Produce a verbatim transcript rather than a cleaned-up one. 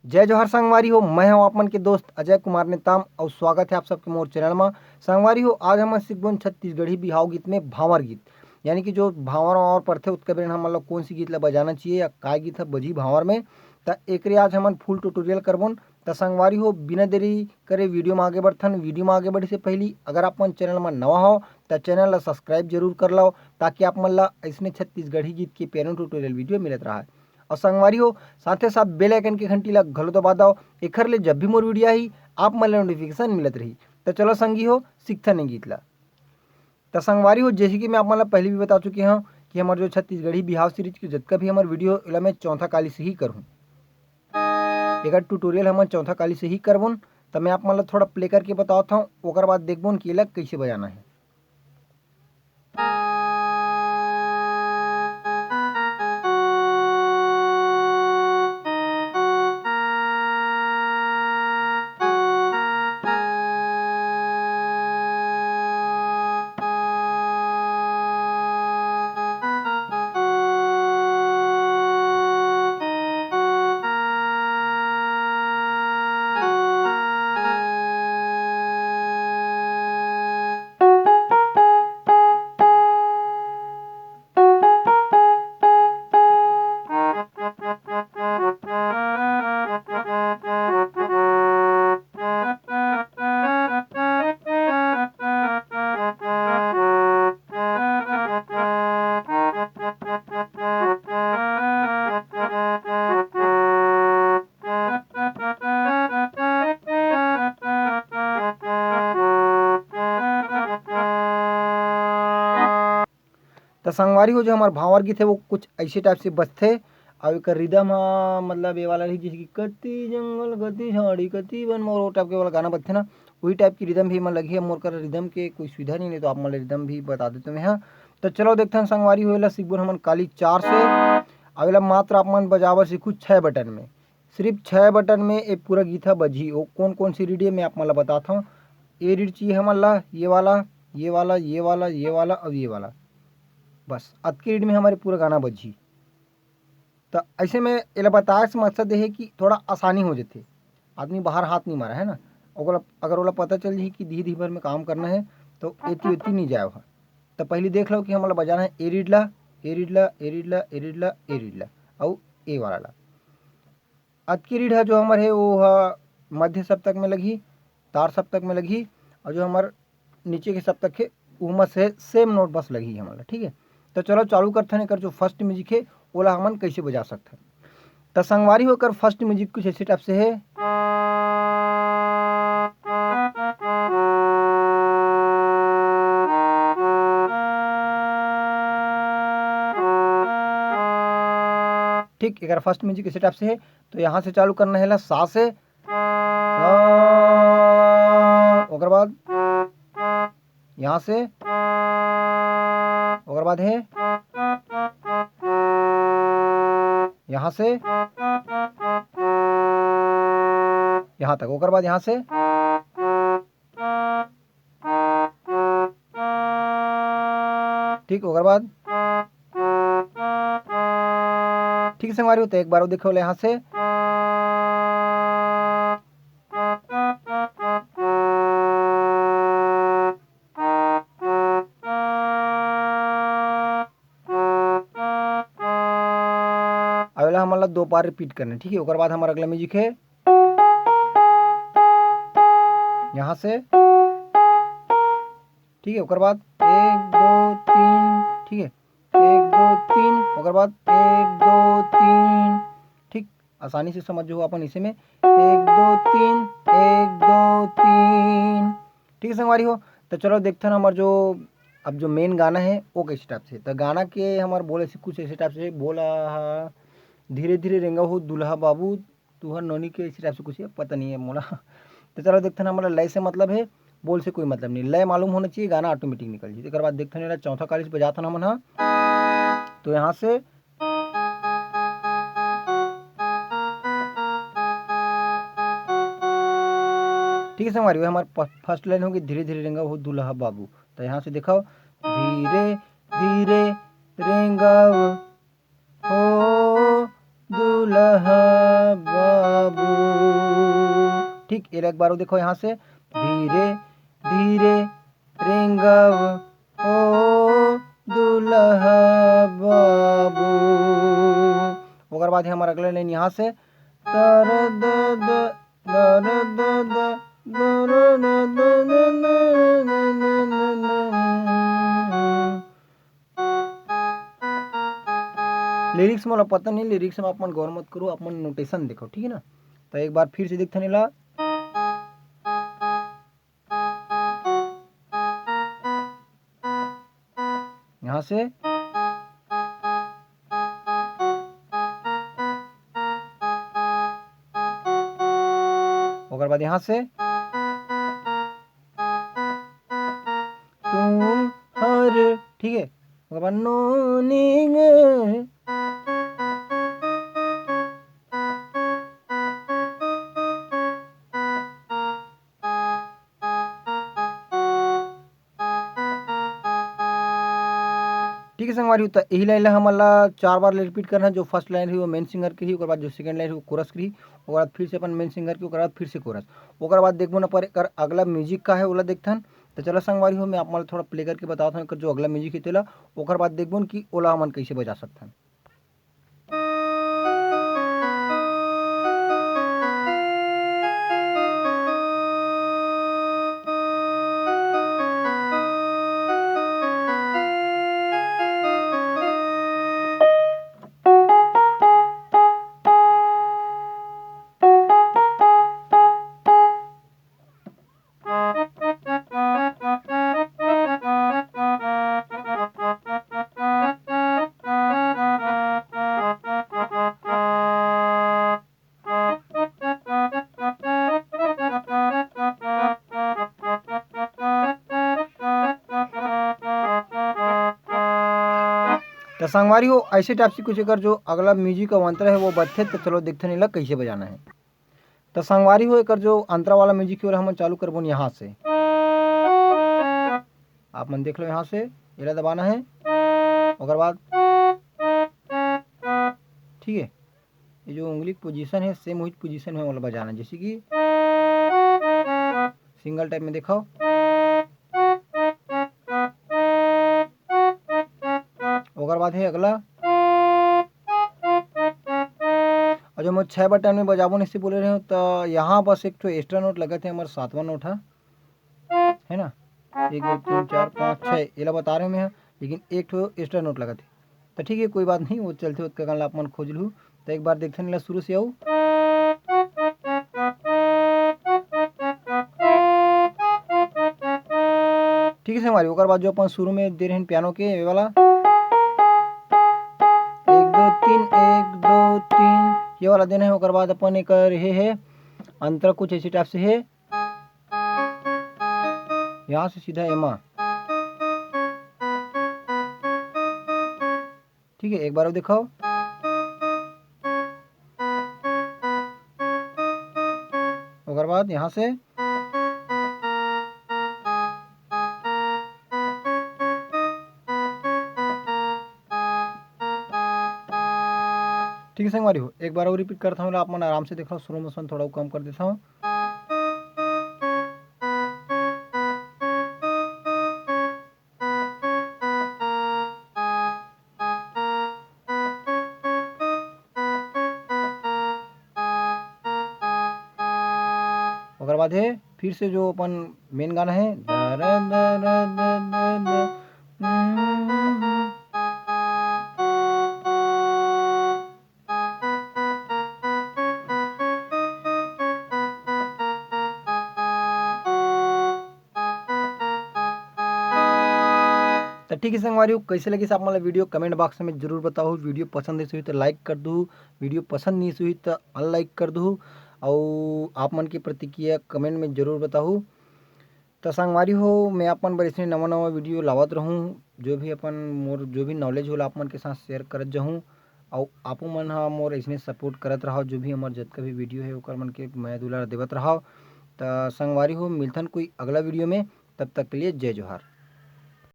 जय जोहार संगवारी हो, मैं हूं आप मन के दोस्त अजय कुमार नेताम अउ स्वागत है आप सबके मोर चैनल मा। संगवारी हो, आज हमन सीखबोन छत्तीसगढ़ी बिहाव गीत में भांवर गीत, यानी कि जो भांवर वांवर पड़थे, ओतका बेर हमन ला कौन सी गीत ला बजाना चाहिए या काय गीत ह बजही भांवर में, त एकरे आज हमन फुल ट्यूटोरियल करबोन। त संगवारी हो, बिना देरी करे वीडियो में आगे बढ़थन। वीडियो में आगे बढ़े से पहली अगर आप मन चैनल में नवा हो, त चैनल ला सब्सक्राइब जरूर कर लो, ताकि आप मन ला अइसने छत्तीसगढ़ी गीत के piano ट्यूटोरियल वीडियो मिलत रहा। और संगवारी हो, साथे साथ बेल आइकन के घंटी ला घलो दबा दो, एखर ले जब भी मोर वीडियो आही, आप मन ला नोटिफिकेशन मिलत रही। त चलो संगी हो, सीखथन ए गीत ला। त संगवारी हो, जैसे कि मैं आप मन ला पहले भी बता चुके हूँ कि हमर जो छत्तीसगढ़ी बिहाव सीरीज के जतका भी हमर वीडियो, एला मैं चौथा काली से ही करहूँ। एकर ट्यूटोरियल हमन चौथा काली से ही करबोन। त मैं आप मन ला थोड़ा प्ले करके बतावत हूँ, ओकर बाद देखबोन कि एला कैसे बजाना है। त संगवारी हो, जो हमर भांवर गीत है, वो कुछ ऐसे टाइप से बजथे। अउ एकर रिदम ह, मतलब, ये वाला रही, जैसे कि कति जंगल, कति झाड़ी, कति बन मोर, वो टाइप के वाला गाना बजथे ना, वही टाइप की रिदम भी मन लगी है। मोर कर रिदम के कोई सुविधा नहीं, नहीं तो आप मन ला रिदम भी बता देते मैं, हाँ। तो चलो देखथन संगवारी हो, एला सीखबोन हमन काली चार से। अउ एला मात्र आप मन बजावर सीखू छः बटन में, सिर्फ छः बटन में ये पूरा गीत ह बजही। वो कौन कौन सी रीड है, मैं आप मन ला बतात हूँ। ये रीड चाहिए हमन ला, ये वाला, ये वाला, ये वाला, ये वाला, अब ये वाला। बस अतकी रीड में हमारे पूरा गाना बजही। त ऐसे में एला बताए से मकसद ये है कि थोड़ा आसानी हो जाथे, आदमी बाहर हाथ नहीं मारा है ना। ओकला, अगर ओला पता चल जाही कि दिही दिही भर में काम करना है, तो एती ओती नहीं जाए ओहा। त पहली देख लो कि हमला बजाना है ए रीड ला, ए रीड ला, ए रीड ला, ए रीड ला, ए रीड ला, अउ ए वाला ला। अतकी रीड ह जो हमर है, वो ह मध्य सप्तक में लगही, तार सप्तक में लगही, और जो हमर नीचे के सप्तक है, उमा से सेम नोट बस लगही हमन ला, ठीक है। तो चलो चालू करथन एकर जो फर्स्ट म्यूजिक है, ओला हमन कैसे बजा सकथन। त संगवारी हो, एकर फर्स्ट म्यूजिक कुछ ऐसे टाइप से है। ठीक, एकर फर्स्ट म्यूजिक ऐसे टाइप से है। तो यहाँ से चालू करना है ला सा से, सा, ओकर बाद यहाँ से, ओकर बाद है यहाँ से यहाँ तक, ओकर बाद यहाँ से, ठीक, ओकर बाद ठीक संगवारी हो, तो एक बार और देखो ले यहाँ से। अब एला हमन ला दो बार रिपीट करना है, ठीक है। ओकर बाद हमर अगला म्यूजिक है यहाँ से, ठीक है। ओकर बाद एक, दो, तीन, ठीक है, एक, दो, तीन, ओकर बाद एक, दो, तीन, ठीक। आसानी से समझ जाओ अपन इसे में, एक, दो, तीन, एक, दो, तीन, ठीक है संगवारी हो। तो चलो देखथन हमर जो अब जो मेन गाना है, वो कैसे टाइप से। तो गाना के हमर बोल ऐसे कुछ ऐसे टाइप से, बोला हा, धीरे धीरे रेंगा हो दुल्हा बाबू, तुहर नोनी के, इसी टाइप से कुछ है, पता नहीं है मोला। तो चलो देखथन, हमला लय से मतलब है, बोल से कोई मतलब नहीं, लय मालूम होना चाहिए, गाना ऑटोमेटिक निकल जाए। एकर बाद देखथन, एला चौथा काली से बजाथन हमन हा। तो यहाँ से, ठीक है संगवारी, हमार फर्स्ट लाइन होगी, धीरे धीरे रेंगा हो दुल्हा बाबू। तो यहाँ से देखो, धीरे धीरे रेंगा हो दुल्हा बाबू। ठीक, एला एक बार देखो यहाँ से, धीरे धीरे रेंगव ओ दुल्हा बाबू। ओकर बाद हे हमर अगला लाइन यहाँ से, तर द द, तर द द, तर द द। लिरिक्स मोला पता नहीं, लिरिक्स में आप मन गौर मत करो, आप मन नोटेशन देखो, ठीक है ना। तो एक बार फिर से देखथन एला। यहाँ से ओकर बाद यहाँ से तू हर, ठीक है, ओकर बाद नोनिंग। ठीक है संगवारी हो, त यही लाइन ला हमन ला चार बार रिपीट करना है। जो फर्स्ट लाइन रही वो मेन सिंगर के रही, ओकर बाद जो सेकंड लाइन रही वो कोरस के रही, ओकर बाद फिर से अपन मेन सिंगर के, ओकर बाद फिर से कोरस। ओकर बाद देखबो ना पर एकर अगला म्यूजिक का है, ओला देखथन। तो चलो संगवारी हो, मैं आप मन ला थोड़ा प्ले करके बतावत हूँ एकर जो अगला म्यूजिक है तेला, ओकर बाद देखबो न कि ओला हमन कैसे बजा सकथन। त संगवारी हो, ऐसे टाइप से कुछ एकर जो अगला म्यूजिक अउ अंतरा है वो बजथे। त चलो देखथन एला कैसे बजाना है। त संगवारी हो, एकर जो अंतरा वाला म्यूजिक है ओला हमन चालू करबोन यहाँ से। आप मन देख लो, यहाँ से एला दबाना है, ओकर बाद ठीक है, ये जो उंगली पोजीशन है सेम वही पोजीशन में ओला बजाना है। जैसे कि सिंगल टाइप में देखो, ओकर बाद है अगला। और जो मैं छः बटन में बजाबो नहीं से बोले रहे हूँ, तो यहाँ बस एक ठो एक्स्ट्रा नोट लगत है, हमारा सातवां नोट है, है ना, एक दो तीन चार पाँच छः, एला बता रहे हूँ मैं, लेकिन एक ठो एक्स्ट्रा नोट लगत है। तो ठीक है, कोई बात नहीं, वो चलते होत का आप मन खोज लू। तो एक बार देखते हैं शुरू से आऊ। ठीक है संगवारी, ओकर बाद जो अपन शुरू में दे रहे हैं पियानो के, ये वाला एक दो तीन, एक दो तीन, ये वाला देना है। ओकर बाद अपन एक हे है अंतरा कुछ ऐसे टाइप से है, यहाँ से सीधा एमा। ठीक है, एक बार और दिखाओ। ओकर बाद यहाँ से ठीक है संगवारी हो, एक बार और रिपीट करता हूँ, आप मन आराम से देखो, स्लो मोशन थोड़ा कम कर देता हूँ। ओकर बाद है फिर से जो अपन मेन गाना है, दर दर दर दर दर, तो ठीक है संगवारी हो, कैसे लगिस आप मन ला वीडियो, कमेंट बॉक्स में जरूर बताओ। वीडियो पसंद आइस होही तो लाइक कर दू, वीडियो पसंद नहीं आइस होही तो अनलाइक कर दू, और आप मन की प्रतिक्रिया कमेंट में जरूर बताओ। तो संगवारी हो, मैं आप मन बर इसने नवा नवा वीडियो लावत रहूँ, जो भी अपन मोर जो भी नॉलेज होला आप मन के साथ शेयर करत जाहूँ। और आपो मन हा मोर इसने सपोर्ट करत रहो, जो भी हमर जतका भी वीडियो है ओकर मन के मया दुलार देवत रहो। तो संगवारी हो, मिलथन कोई अगला वीडियो में, तब तक के लिए जय जोहार।